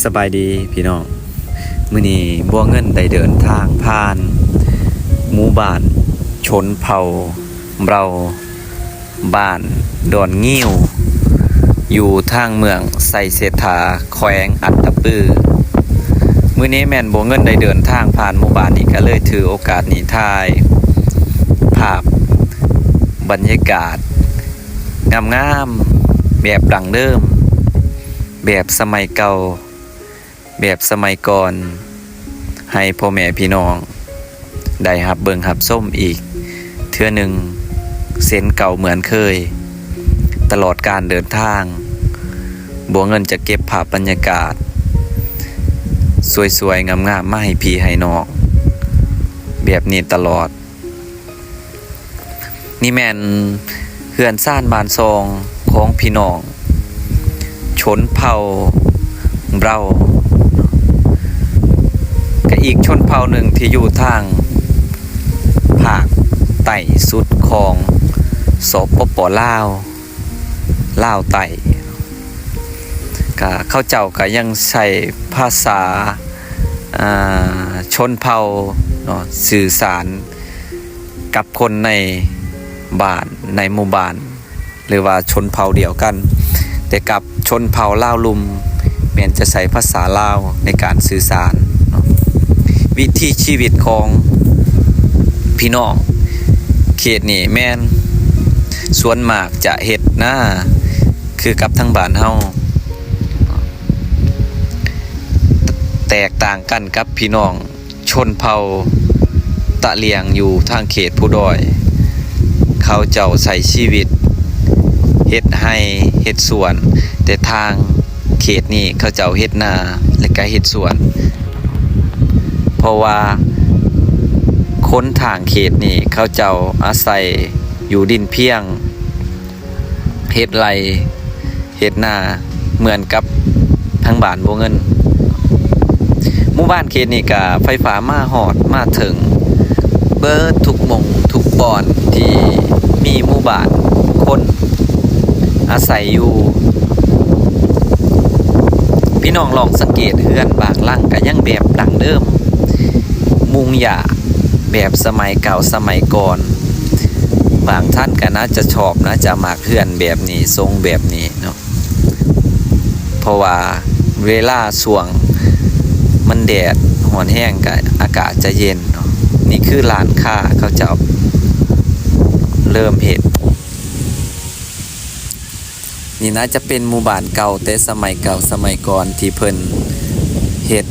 ສະບາຍດີພີ່ນ້ອງ, ມື້ນີ້ບົວເງິນໄດ້ເດີນທາງຜ່ານໝູ່ບ້ານຊົນເຜົ່າເບົາ ບ້ານດອນງິ້ວ ຢູ່ທາງເມືອງໄຊເສດຖາ ແຂວງອັດຕະປື. ມື້ນີ້ແມ່ນບົວເງິນໄດ້ເດີນທາງຜ່ານໝູ່ບ້ານນີ້ ກະເລີຍຖືໂອກາດນີ້ຖ່າຍພາບບັນຍາກາດງາມໆ ແບບດັ້ງເດີມ ແບບສະໄໝເກົ່າ ແບບສະໄໝກ່ອນ ໃຫ້ພໍ່ແມ່ພີ່ນ້ອງໄດ້ຮັບເບິ່ງຮັບຊົມອີກເທື່ອໜຶ່ງ ເຊັ່ນເກົ່າເໝືອນເຄີຍ. ຕະຫຼອດການເດີນທາງ ບົວເງິນຈະເກັບພາບບັນຍາກາດສວຍໆ ງາມໆ ມາໃຫ້ພີ່ໃຫ້ນ້ອງແບບນີ້ຕະຫຼອດ. ນີ້ແມ່ນເຮືອນຊານບ້ານຊ່ອງຂອງພີ່ນ້ອງຊົນເຜົ່າເບົາ ກະອີກຊົນເຜົ່າໜຶ່ງທີ່ຢູ່ທາງພາກໃຕ້ສຸດຂອງ ສປປ ລາວ ລາວໃຕ້. ກະເຂົາເຈົ້າກະຍັງໃຊ້ພາສາ ອ່າ ຊົນເຜົ່າເນາະ ສື່ສານ ກັບຄົນໃນບ້ານ ໃນໝູ່ບ້ານ ຫຼືວ່າຊົນເຜົ່າດຽວກັນ, ແຕ່ກັບຊົນເຜົ່າລາວລຸ່ມ ແມ່ນຈະໃຊ້ພາສາລາວໃນການສື່ສານເນາະ. ວິຖີຊີວິດຂອງພີ່ນ້ອງເຂດນີ້ແມ່ນສ່ວນມາກຈະເຮັດນາ ຄືກັບທາງບ້ານເຮົາ, ແຕກຕ່າງກັນກັບພີ່ນ້ອງ ຊົນເຜົ່າຕະຫຼຽງຢູ່ທາງເຂດພູດອຍ, ເຂົາເຈົ້າໃຊ້ຊີວິດເຮັດໄຮ່ເຮັດສວນ, ແຕ່ທາງເຂດນີ້ເຂົາເຈົ້າເຮັດນາ ແລະກະເຮັດສວນ, ເພາະວ່າຄົນທາງເຂດນີ້ເຂົາເຈົ້າອາໄສຢູ່ດິນພຽງ ເຮັດໄຮ່ເຮັດນາເໝືອນກັບທາງບ້ານບົວເງິນ. ໝູ່ບ້ານເຂດນີ້ກະໄຟຟ້າມາຮອດມາເຖິງເບີດທຸກໝ່ອງທຸກບ່ອນທີ່ມີໝູ່ບ້ານຄົນອາໄສຢູ່. ພີ່ນ້ອງລອງສັງເກດເຮືອນບາງຫຼັງກະຍັງແບບດັ້ງເດີມ ມຸງຫຍ້າແບບສະໄໝເກົ່າສະໄໝກ່ອນ. ບາງທ່ານກະໜ້າຈະຊອບ ໜ້າຈະມັກເຮືອນແບບນີ້ ຊົງແບບນີ້ເນາະ, ເພາະວ່າເວລາຊ່ວງມັນແດດຮ້ອນແຮງກະອາກາດຈະເຢັນເນາະ. ນີ້ຄືຮ້ານຄ້າເຂົາເຈົ້າເລີ່ມເຮັດ. ນີ້ໜ້າຈະເປັນໝູ່ບ້ານເກົ່າແຕ່ສະໄໝເກົ່າສະໄໝກ່ອນທີ່ເພິ່ນເຮັດ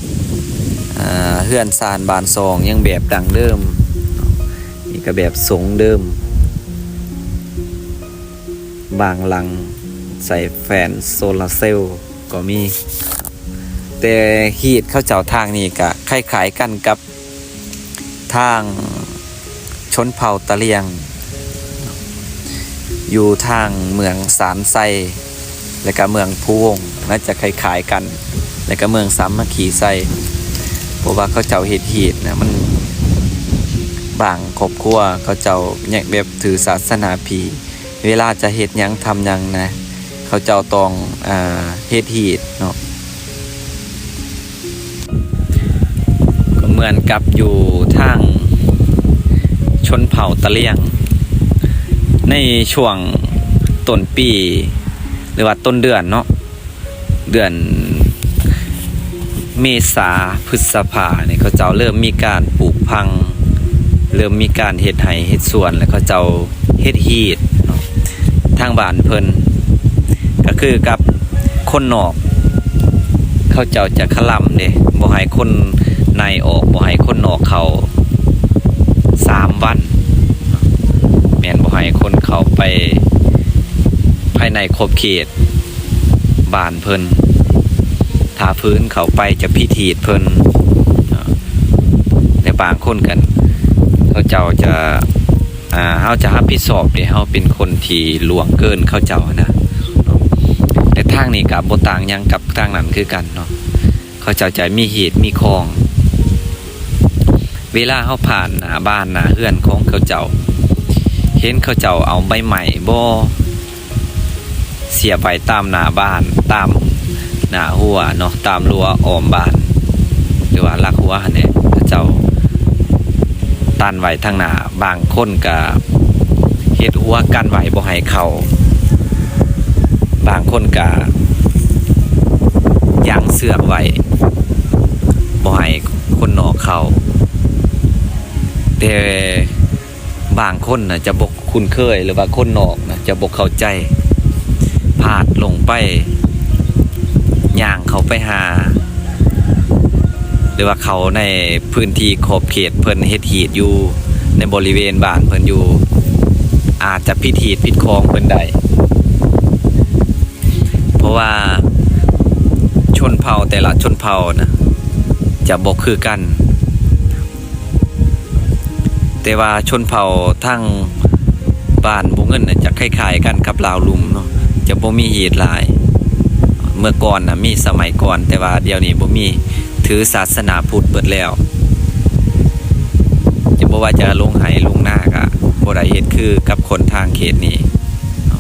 ອ່າ ເຮືອນຊານບ້ານຊ່ອງຍັງແບບດັ້ງເດີມ. ນີ້ກະແບບຊົງເດີມ, ບາງຫຼັງໃສ່ແຜ່ນໂຊລາເຊວກໍມີ. ແຕ່ຮີດເຂົາເຈົ້າທາງນີ້ກະຄ້າຍໆກັນກັບ ທາງຊົນເຜົ່າຕະຫຼຽງ ຢູ່ທາງເມືອງສານໄຊ ແລະກະເມືອງພູວົງ ໜ້າຈະຄ້າຍໆກັນ ແລະກະເມືອງສາມັກຄີໄຊ, ເພາະວ່າເຂົາເຈົ້າເຮັດຮີດນະ ມັນ ບາງຄອບຄົວເຂົາເຈົ້າຍັງແບບຖືສາສະໜາພີ ເວລາຈະເຮັດຫຍັງທຳຫຍັງນະ ເຂົາເຈົ້າຕ້ອງ ອ່າ ເຮັດຮີດເນາະ. ກໍເໝືອນກັບຢູ່ທາງຊົນເຜົ່າຕະຫຼຽງ ໃນຊ່ວງຕົ້ນປີ ຫຼືວ່າຕົ້ນເດືອນເນາະ ເດືອນເມສາ ພຶດສະພານີ້ ເຂົາເຈົ້າເລີ່ມມີການປູກຝັງ ເລີ່ມມີການເຮັດໄຮ່ເຮັດສວນ ແລະເຂົາເຈົ້າເຮັດຮີດເນາະ. ທາງບ້ານເພິ່ນ ກໍຄືກັບຄົນນອກ ເຂົາເຈົ້າຈະຄະລຳເດ້ ບໍ່ໃຫ້ຄົນໃນອອກ ບໍ່ໃຫ້ຄົນນອກເຂົ້າສາມວັນ, ແມ່ນບໍ່ໃຫ້ຄົນເຂົ້າໄປພາຍໃນຂອບເຂດ ບ້ານເພິ່ນ ຖ້າຝືນເຂົ້າໄປຈະຜິດຮີດເພິ່ນ. ແຕ່ບາງຄົນກັນ ເຂົາເຈົ້າຈະ ອ່າ ເຮົາຈະຮັບຜິດຊອບເດ້ ເຮົາເປັນຄົນທີ່ລ່ວງເກີນເຂົາເຈົ້ານະ. ແຕ່ທາງນີ້ກະບໍ່ຕ່າງຫຍັງກັບທາງນັ້ນຄືກັນເນາະ, ເຂົາເຈົ້າຈະມີຮີດມີຄອງ. ເວລາເຮົາຜ່ານໜ້າບ້ານໜ້າເຮືອນຂອງເຂົາເຈົ້າ ເຫັນເຂົາເຈົ້າເອົາໃບໄມ້ບໍ່ ສຽບໄວ້ຕາມໜ້າບ້ານ ຕາມ ໜ້າຮົ້ວເນາະ ຕາມຮົ້ວອ້ອມບ້ານ ຫຼືວ່າຫຼັກຮົ້ວຫັ້ນແຫຼະ ເຂົາເຈົ້າຕັນໄວ້ທາງໜ້າ. ບາງຄົນກະເຮັດຮົ້ວກັ້ນໄວ້ບໍ່ໃຫ້ເຂົ້າ, ບາງຄົນກະຍັງເຊືອກໄວ້ບໍ່ໃຫ້ຄົນນອກເຂົ້າ. ແຕ່ ບາງຄົນນະຈະບໍ່ຄຸ້ນເຄີຍ ຫຼືວ່າຄົນນອກນະຈະບໍ່ເຂົ້າໃຈ, ພາດຫຼົງໄປ ຍ່າງເຂົ້າໄປຫາ ຫຼືວ່າເຂົ້າໃນພື້ນທີ່ຂອບເຂດເພິ່ນເຮັດຮີດຢູ່ ໃນບໍລິເວນບ້ານເພິ່ນຢູ່ ອາດຈະຜິດຮີດຜິດຄອງເພິ່ນໄດ້ ເພາະວ່າຊົນເຜົ່າແຕ່ລະຊົນເຜົ່ານະຈະບໍ່ຄືກັນ. ແຕ່ວ່າຊົນເຜົ່າທາງບ້ານບົວເງິນນະຈະຄ້າຍໆກັນກັບລາວລຸ່ມເນາະ, ຈະບໍ່ມີຮີດຫຼາຍ. ເມື່ອກ່ອນນະມີສະໄໝກ່ອນ, ແຕ່ວ່າດຽວນີ້ບໍ່ມີ, ຖືສາສະໜາພຸດເບິດແລ້ວ. ຈະບໍ່ວ່າຈະລົງໄຮ່ລົງນາກະບໍ່ໄດ້ເຮັດຄືກັບຄົນທາງເຂດນີ້ເນາະ.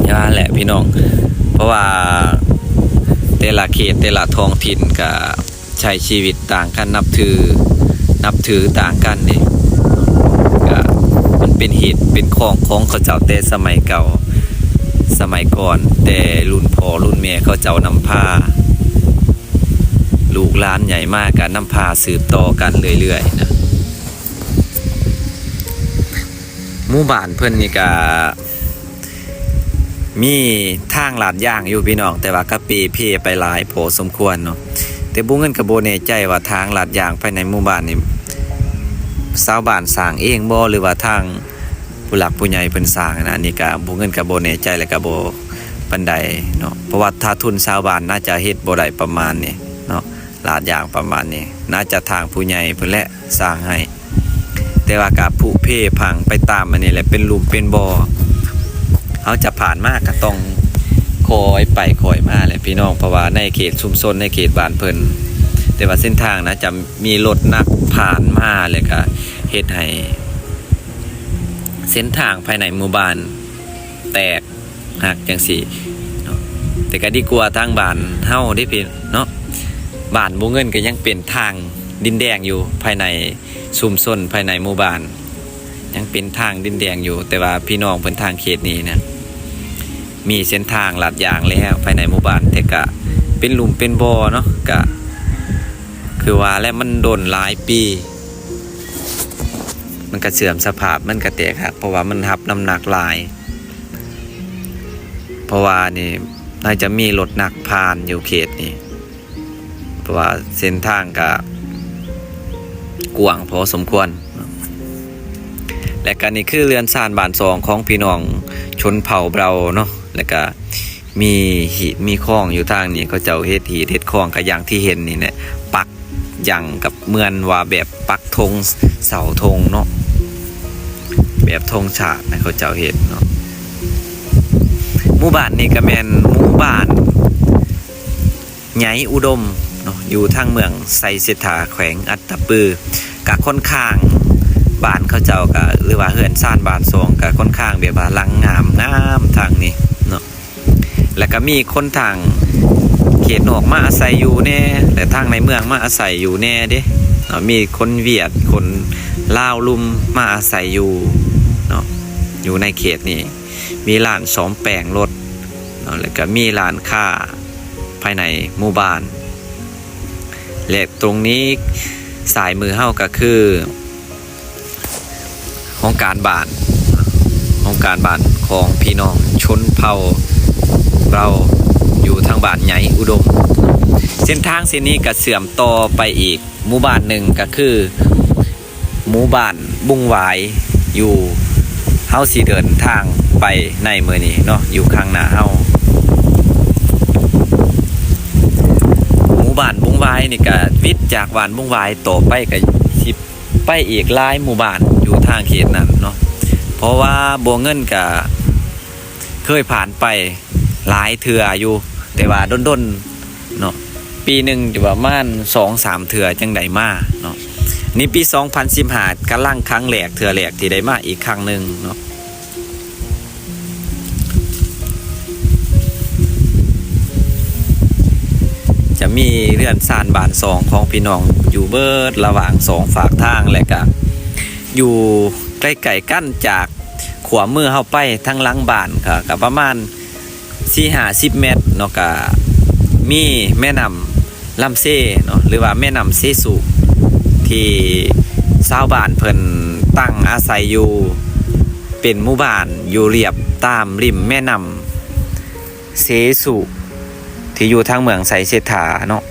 ຢ່າແຫຼະພີ່ນ້ອງ, ເພາະວ່າແຕ່ລະເຂດແຕ່ລະທ້ອງຖິ່ນກະ ໃຊ້ຊີວິດຕ່າງກັນ, ນັບຖື ນັບຖືຕ່າງກັນເດ້. ກະມັນເປັນຮີດເປັນຄອງຂອງເຂົາເຈົ້າແຕ່ສະໄໝເກົ່າ ສະໄໝກ່ອນ, ແຕ່ລຸ້ນພໍ່ລຸ້ນແມ່ເຂົາເຈົ້ານຳພາ, ລູກຫຼານໃຫຍ່ມາກະນຳພາສືບຕໍ່ກັນເລື້ອຍໆນະ. ໝູ່ບ້ານເພິ່ນນີ້ກະ ມີທາງລາດຢາງຢູ່ພີ່ນ້ອງ, ແຕ່ວ່າກະເປ່ເພໄປຫຼາຍພໍສົມຄວນເນາະ. ແຕ່ບົວເງິນກະບໍ່ແນ່ໃຈວ່າທາງລາດຢາງພາຍໃນໝູ່ບ້ານນີ້ ຊາວບ້ານສ້າງເອງບໍ່ ຫຼືວ່າທາງຜູ້ຫຼັກຜູ້ໃຫຍ່ເພິ່ນສ້າງນະ, ອັນນີ້ກະບົວເງິນກະບໍ່ແນ່ໃຈ ແລະກະບໍ່ປານໃດເນາະ. ເພາະວ່າຖ້າທຶນຊາວບ້ານໜ້າຈະເຮັດບໍ່ໄດ້ປະມານນີ້ເນາະ, ລາດຢາງປະມານນີ້ ໜ້າຈະທາງຜູ້ໃຫຍ່ເພິ່ນແຫຼະ ສ້າງໃຫ້, ແຕ່ວ່າກະຜຸເພພັງໄປຕາມອັນນີ້ແຫຼະ, ເປັນຫຼຸມເປັນບໍ່. ເຮົາຈະຜ່ານມາກະຕ້ອງຄ່ອຍໄປຄ່ອຍມາແຫຼະພີ່ນ້ອງ, ເພາະວ່າໃນເຂດຊຸມຊົນ ໃນເຂດບ້ານເພິ່ນ, ແຕ່ວ່າເສັ້ນທາງນະຈະມີລົດໜັກຜ່ານມາ ແລ້ວກະເຮັດໃຫ້ເສັ້ນທາງພາຍໃນໝູ່ບ້ານແຕກ ຮັກຈັ່ງຊີ້ເນາະ. ແຕ່ກະດີກວ່າທາງບ້ານເຮົາເດ້ພີ່ເນາະ, ບ້ານບົວເງິນກະຍັງເປັນທາງດິນແດງຢູ່ ພາຍໃນຊຸມຊົນ ພາຍໃນໝູ່ບ້ານ ຍັງເປັນທາງດິນແດງຢູ່. ແຕ່ວ່າພີ່ນ້ອງເພິ່ນທາງເຂດນີ້ນະ ມີເສັ້ນທາງລາດຢາງແລ້ວພາຍໃນໝູ່ບ້ານ, ແຕ່ກະເປັນຫຼຸມເປັນບໍ່ເນາະ, ກະຄືວ່າແຫຼະ ມັນດົນຫຼາຍປີ ມັນກະເສື່ອມສະພາບ ມັນກະແຕກຫັກ ເພາະວ່າມັນຮັບນ້ຳໜັກຫຼາຍ. ເພາະວ່ານີ້ໜ້າຈະມີລົດໜັກຜ່ານຢູ່ເຂດນີ້ ເພາະວ່າເສັ້ນທາງກະກວ້າງພໍສົມຄວນ. ແລະກະນີ້ຄືເຮືອນຊານບ້ານຊ່ອງຂອງພີ່ນ້ອງຊົນເຜົ່າເບົາເນາະ, ແລະກະມີຮີດມີຄອງຢູ່ທາງນີ້, ເຂົາເຈົ້າເຮັດຮີດເຮັດຄອງກະຢ່າງທີ່ເຫັນນີ້ແຫຼະ, ປັກ ຢ່າງກັບເໝືອນວ່າແບບປັກທົງ ເສົາທົງເນາະ, ແບບທົງຊາດນະເຂົາເຈົ້າເຮັດເນາະ. ໝູ່ບ້ານນີ້ກະແມ່ນໝູ່ບ້ານໃຫຍ່ອຸດົມເນາະ, ຢູ່ທາງເມືອງໄຊເສດຖາ ແຂວງອັດຕະປື, ກະຂ້ອນຂ້າງ ບ້ານເຂົາເຈົ້າກະ ຫຼືວ່າເຮືອນຊານບ້ານຊ່ອງກະຂ້ອນຂ້າງແບບວ່າຫຼັງງາມໆທາງນີ້ເນາະ. ແລ້ວກະມີຄົນທາງເຂດນອກມາອາໄສຢູ່ແດ່ ແລະທາງໃນເມືອງມາອາໄສຢູ່ແດ່ເດ້ເນາະ, ມີຄົນຫວຽດ ຄົນລາວລຸ່ມມາອາໄສຢູ່ເນາະ, ຢູ່ໃນເຂດນີ້ ມີຮ້ານສ້ອມແປງລົດເນາະ, ແລ້ວກະມີຮ້ານຄ້າພາຍໃນໝູ່ບ້ານ. ແລະຕົງນີ້ ຊ້າຍມືເຮົາກະຄື ໂຮງການບ້ານ ໂຮງການບ້ານຂອງພີ່ນ້ອງຊົນເຜົ່າເຮົາ ຢູ່ທາງບ້ານໃຫຍ່ອຸດົມ. ເສັ້ນທາງເສັ້ນນີ້ກະເຊື່ອມຕໍ່ໄປອີກໝູ່ບ້ານໜຶ່ງ ກະຄືໝູ່ບ້ານບຸງຫວາຍ ຢູ່ ເຮົາຊິເດີນທາງໄປໃນມື້ນີ້ເນາະ ຢູ່ຂ້າງໜ້າເຮົາ. ໝູ່ບ້ານບຸງຫວາຍນີ້ກະ ວິດຈາກບ້ານບຸງຫວາຍຕໍ່ໄປກະຊິ ໄປອີກຫຼາຍໝູ່ບ້ານຢູ່ທາງເຂດນັ້ນເນາະ, ເພາະວ່າບົວເງິນກະເຄີຍຜ່ານໄປຫຼາຍເທື່ອຢູ່ ແຕ່ວ່າດົນໆເນາະ, ປີໜຶ່ງຈະປະມານສອງສາມເທື່ອຈັ່ງໄດ້ມາເນາະ. ນີ້ປີສອງພັນສິບຫ້າ ກຳລັງຄັ້ງແລກ ເທື່ອແລກທີ່ໄດ້ມາອີກຄັ້ງໜຶ່ງເນາະ. ຈະມີເຮືອນຊານບ້ານຊ່ອງຂອງພີ່ນ້ອງຢູ່ເບິດລະຫວ່າງສອງຟາກທາງ ແລະກະຢູ່ໃກ້ໆກັນຈາກຂວາມືເຮົາໄປທາງຫຼັງບ້ານ ກະ ກະປະມານສີ່ຫ້າສິບແມັດເນາະ. ກະມີແມ່ນ້ຳລຳເຊເນາະ ຫຼືວ່າແມ່ນ້ຳເຊສຸ ທີ່ຊາວບ້ານເພິ່ນຕັ້ງອາໄສຢູ່ ເປັນໝູ່ບ້ານຢູ່ລຽບຕາມລິມແມ່ນ້ຳເຊສຸ ທີ່ຢູ່ທາງເມືອງໄຊເສດຖາເນາະ.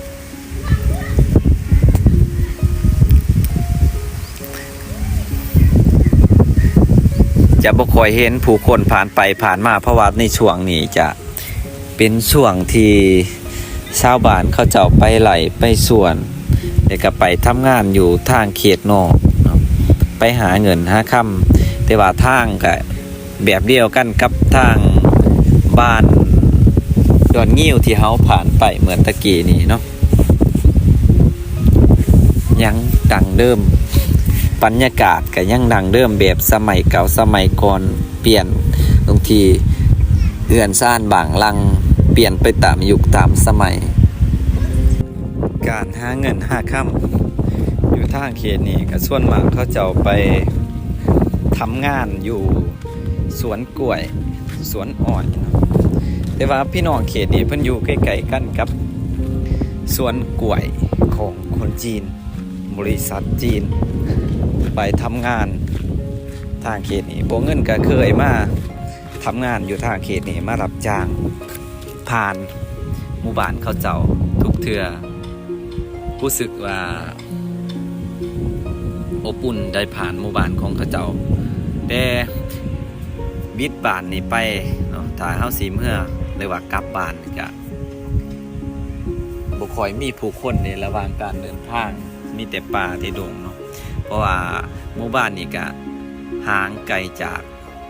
ຈະບໍ່ຄ່ອຍເຫັນຜູ້ຄົນຜ່ານໄປຜ່ານມາ ເພາະວ່າໃນຊ່ວງນີ້ຈະເປັນຊ່ວງທີ່ຊາວບ້ານເຂົາເຈົ້າໄປໄຮ່ໄປສວນ ແລະກະໄປທຳງານຢູ່ທາງເຂດນອກເນາະ ໄປຫາເງິນຫາຄຳ. ແຕ່ວ່າທາງກະ ແບບດຽວກັນກັບທາງບ້ານດອນງິ້ວທີ່ເຮົາຜ່ານໄປເມື່ອຕະກີ້ນີ້ເນາະ ຍັງດັ້ງເດີມ, ບັນຍາກາດກໍຍັງດັ້ງເດີມແບບສະໄໝເກົ່າສະໄໝກ່ອນ, ປ່ຽນຕົງທີ່ເຮືອນຊານບາງຫຼັງ ປ່ຽນໄປຕາມຍຸກຕາມສະໄໝ. ການຫາເງິນຫາຄຳຢູ່ທາງເຂດນີ້ກໍສ່ວນມາກເຂົາເຈົ້າໄປທຳງານຢູ່ ສວນກ້ວຍ ສວນອ້ອຍເນາະ. ແຕ່ວ່າພີ່ນ້ອງເຂດນີ້ເພິ່ນຢູ່ໃກ້ໆກັນກັບສວນກ້ວຍຂອງຄົນຈີນ, ບໍລິສັດຈີນໄປທຳງານທາງເຂດນີ້. ບໍ່ເງິນກໍເຄີຍມາທຳງານຢູ່ທາງເຂດນີ້, ມາຮັບຈ້າງ ຜ່ານໝູ່ບ້ານເຂົາເຈົ້າທຸກເທື່ອ, ຮູ້ສຶກວ່າອົບອຸ່ນໄດ້ຜ່ານໝູ່ບ້ານຂອງເຂົາເຈົ້າ. ແຕ່ບິດບ້ານນີ້ໄປເນາະ, ຖ້າເຮົາຊິເມືອ ຫຼືວ່າກັບບ້ານນີ້ກະບໍ່ຄ່ອຍມີຜູ້ຄົນໃນລະຫວ່າງການເດີນທາງ, ມີແຕ່ປ່າແຕ່ດົງເນາະ, ເພາະວ່າໝູ່ບ້ານນີ້ກະຫ່າງໄກຈາກ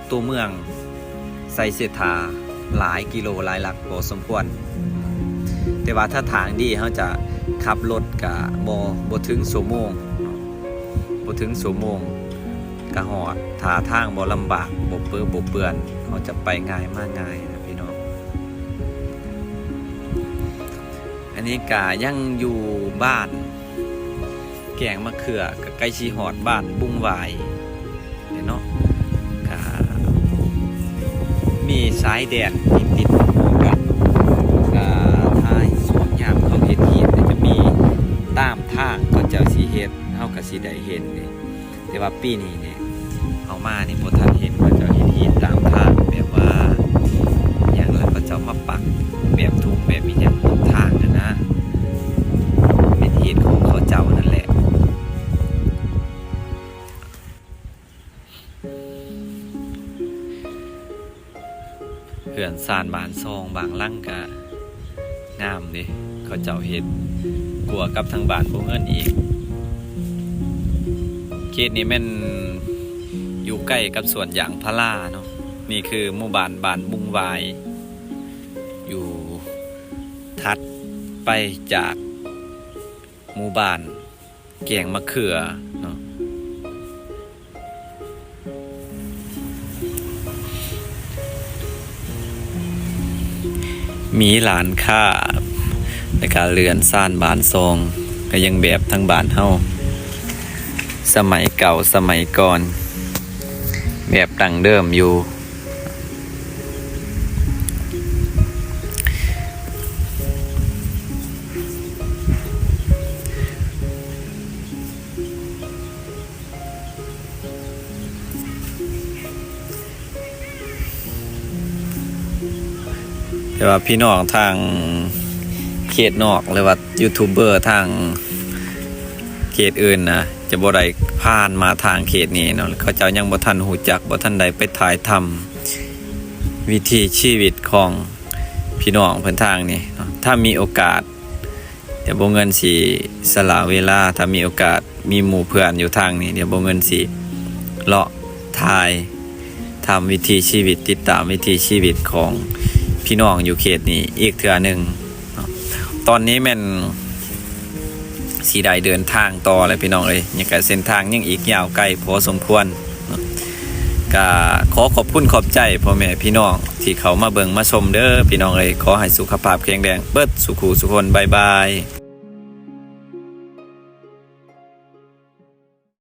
ຕົວເມືອງໄຊເສດຖາຫຼາຍກິໂລຫຼາຍຫຼັກພໍສົມຄວນ. ແຕ່ວ່າຖ້າທາງດີ ເຮົາຈະຂັບລົດກະບໍ່ ບໍ່ເຖິງຊົ່ວໂມງເນາະ, ບໍ່ເຖິງຊົ່ວໂມງກະຮອດ. ຖ້າທາງບໍ່ລຳບາກ ບໍ່ເປິ ບໍ່ເປື້ອນ ເຮົາຈະໄປງ່າຍມາງ່າຍນະພີ່ນ້ອງ. ອັນນີ້ກະຍັງຢູ່ບ້ານແກ້ງມະເຂືອ, ກະໃກ້ຊິຮອດບ້ານບຸງຫວາຍ ເນາະ, ກະມີຊາຍແດນຕິດໆກັນ, ກະຖ້າຊ່ວງຍາມເຂົາເຮັດຮີດ ກະຈະມີຕາມທາງເຂົາເຈົ້າຊິເຮັດ ເຮົາກະຊິໄດ້ເຫັນເດ້. ແຕ່ວ່າປີນີ້ນີ້ ເຮົາມານີ້ບໍ່ທັນເຫັນເຂົາເຈົ້າເຮັດຮີດຕາມທາງ ແບບວ່າຫຍັງລະ ເຂົາເຈົ້າມາປັກແບບທຸງແບບອີ່ຫຍັງຕາມທາງຫັ້ນນະ, ເປັນຮີດຂອງເຂົາເຈົ້ານັ້ນແຫຼະ. ເຮືອນຊານບ້ານຊ່ອງບາງຫຼັງກະງາມເດ້, ເຂົາເຈົ້າເຮັດກວ່າກັບທາງບ້ານບໍ່ເງິນອີກ. ເຂດນີ້ແມ່ນຢູ່ໃກ້ກັບສວນຢາງພາລາເນາະ. ນີ້ຄືໝູ່ບ້ານ ບ້ານບຸງຫວາຍ ຢູ່ຖັດໄປຈາກ ໝູ່ບ້ານແກ້ງມະເຂືອເນາະ, ມີຮ້ານຄ້າ ແລະກະເຮືອນຊານບ້ານຊ່ອງ ກະຍັງແບບທາງບ້ານເຮົາ ສະໄໝເກົ່າສະໄໝກ່ອນ ແບບດັ້ງເດີມຢູ່. ແຕ່ວ່າພີ່ນ້ອງທາງເຂດນອກ ຫຼືວ່າຢູທູບເບີທາງເຂດອື່ນນະ ຈະບໍ່ໄດ້ຜ່ານມາທາງເຂດນີ້ເນາະ, ເຂົາເຈົ້າຍັງບໍ່ທັນຮູ້ຈັກ ບໍ່ທັນໄດ້ໄປຖ່າຍທຳວິຖີຊີວິດຂອງພີ່ນ້ອງເພິ່ນທາງນີ້ເນາະ. ຖ້າມີໂອກາດ ດຽວບໍ່ເງິນຊິສະຫຼະເວລາ, ຖ້າມີໂອກາດ ມີໝູ່ເພື່ອນຢູ່ທາງນີ້ ດຽວບໍ່ເງິນຊິເລາະຖ່າຍທຳວິຖີຊີວິດ, ຕິດຕາມວິຖີຊີວິດຂອງພີ່ນ້ອງຢູ່ເຂດນີ້ອີກເທື່ອໜຶ່ງເນາະ. ຕອນນີ້ແມ່ນຊິໄດ້ເດີນທາງຕໍ່ແລ້ວພີ່ນ້ອງເອີຍ, ຍັງກະເສັ້ນທາງຍັງອີກຍາວໄກພໍສົມຄວນເນາະ. ກະຂໍຂອບຄຸນຂອບໃຈພໍ່ແມ່ພີ່ນ້ອງທີ່ເຂົ້າມາເບິ່ງມາຊົມເດີພີ່ນ້ອງເອີຍ. ຂໍໃຫ້ສຸຂະພາບແຂງແຮງເບິດສູ່ຄູ່ສູ່ຄົນ. ບາຍບາຍ.